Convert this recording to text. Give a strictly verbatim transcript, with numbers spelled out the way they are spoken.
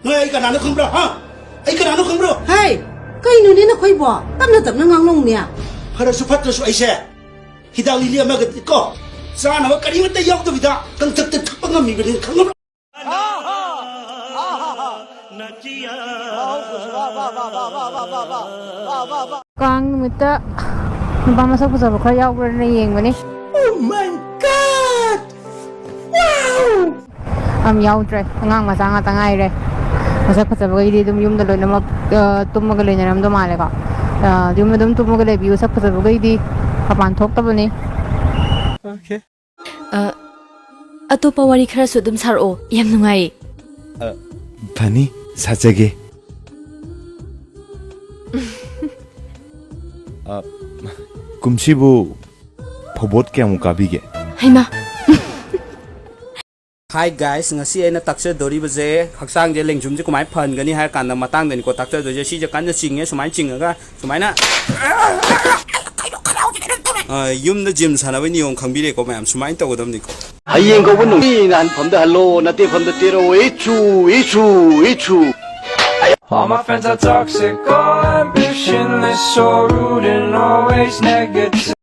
ꯅꯣꯏ ꯑꯩ ꯀꯅꯥꯅꯣ ꯈꯪꯕ꯭ꯔꯥ? ꯍꯥ? ꯑꯩ ꯀꯅꯥꯅꯣ ꯈꯪꯕ꯭ꯔꯣ? ꯍꯩ! ꯀꯩꯅꯣꯅꯦ ꯅꯈꯣꯏꯕꯣ? ꯇꯞꯅ ꯇꯞꯅ ꯉꯥꯡꯅꯧꯅꯦ꯫ ꯐꯔꯁꯨ ꯐꯠꯇ꯭ꯔꯁꯨ ꯑꯩꯁꯦ ꯍꯤꯗꯥꯛ ꯂꯤꯂꯤ ꯑꯃꯒ ꯀꯣ ꯆꯥꯅꯕ ꯀꯔꯤꯃꯠꯇ ꯌꯥꯎꯗꯕꯤꯗ ꯀꯪꯊꯛꯇ ꯊꯛꯄ ꯉꯝꯃꯤꯕꯅꯤ, ꯈꯪꯉꯕ꯭ꯔꯥ? ꯀꯥꯡ ꯅꯨꯃꯤꯠꯇ ꯅꯨꯄꯥ ꯃꯁꯛ ꯐꯖꯕ ꯈꯔ ꯌꯥꯎꯕ꯭ꯔꯅ ꯌꯦꯡꯕꯅꯤ꯫ Oh my God! Wow! ꯑꯝ ꯌꯥꯎꯗ꯭ꯔꯦ, ꯑꯉꯥꯡ ꯃꯆꯥ ꯉꯥꯛꯇ ꯉꯥꯏꯔꯦ꯫ ꯃꯁꯛ ꯐꯖꯕꯈꯩꯗꯤ ꯑꯗꯨꯝ ꯌꯨꯝꯗ ꯂꯣꯏꯅꯃꯛ, ꯑ, ꯇꯨꯝꯃꯒ ꯂꯩꯅꯔꯝꯗꯧ ꯃꯥꯜꯂꯦꯀꯣ꯫ ꯑ, ꯌꯨꯝꯗ ꯑꯗꯨꯝ ꯇꯨꯝꯃꯒ ꯂꯩꯕꯤꯌꯨ, ꯁꯛ ꯐꯖꯕꯈꯩꯗꯤ ꯃꯄꯥꯟ ꯊꯣꯛꯇꯕꯅꯤ꯫ ꯑ, ꯑꯇꯣꯞꯄ ꯋꯥꯔꯤ ꯈꯔꯁꯨ ꯑꯗꯨꯝ ꯁꯥꯔꯛꯑꯣ, ꯌꯥꯝ ꯅꯨꯡꯉꯥꯏꯌꯦ꯫ ꯐꯅꯤ, ꯁꯥꯖꯒꯦ꯫ ꯑ, ꯀꯨꯝꯁꯤꯕꯨ ꯐꯧꯕꯣꯠ ꯀꯌꯥꯃꯨꯛ ꯀꯥꯕꯤꯒꯦ? ꯍꯩꯃꯥ꯫ Hi guys, ꯉꯁꯤ ꯑꯩꯅ ꯇꯥꯛꯆꯗꯣꯔꯤꯕꯁꯦ ꯍꯛꯆꯥꯡꯁꯦ ꯂꯦꯡꯖꯨꯝꯁꯦ ꯀꯃꯥꯏꯅ ꯐꯍꯟꯒꯅꯤ ꯍꯥꯏꯔ ꯀꯥꯟꯗ ꯃꯇꯥꯡꯗꯅꯤꯀꯣ ꯇꯥꯛꯆꯗꯣꯏꯁꯦ꯫ ꯁꯤꯁꯦ ꯀꯟꯅ ꯆꯤꯡꯉꯦ, ꯁꯨꯃꯥꯏꯅ ꯆꯤꯡꯉꯒ, ꯑ, ꯌꯨꯝꯗ ꯖꯤꯝ ꯁꯥꯟꯅꯕꯒꯤ ꯅꯤꯌꯣꯝ ꯈꯪꯕꯤꯔꯦꯀꯣ ꯃꯌꯥꯝ, ꯁꯨꯃꯥꯏꯅ ꯇꯧꯒꯗꯕꯅꯤꯀꯣ꯫ ꯍꯌꯦꯡ ꯀꯧꯕ ꯅꯨꯡꯇꯤ ꯅꯍꯥꯟꯐꯝꯗ hello, ꯅꯠꯇꯦꯐꯝꯗ ꯇꯦꯔꯣ, ꯏꯆꯨ, ꯏꯆꯨ, ꯏꯆꯨ꯫ All my friends are toxic, all ambitionless, so rude and always negative.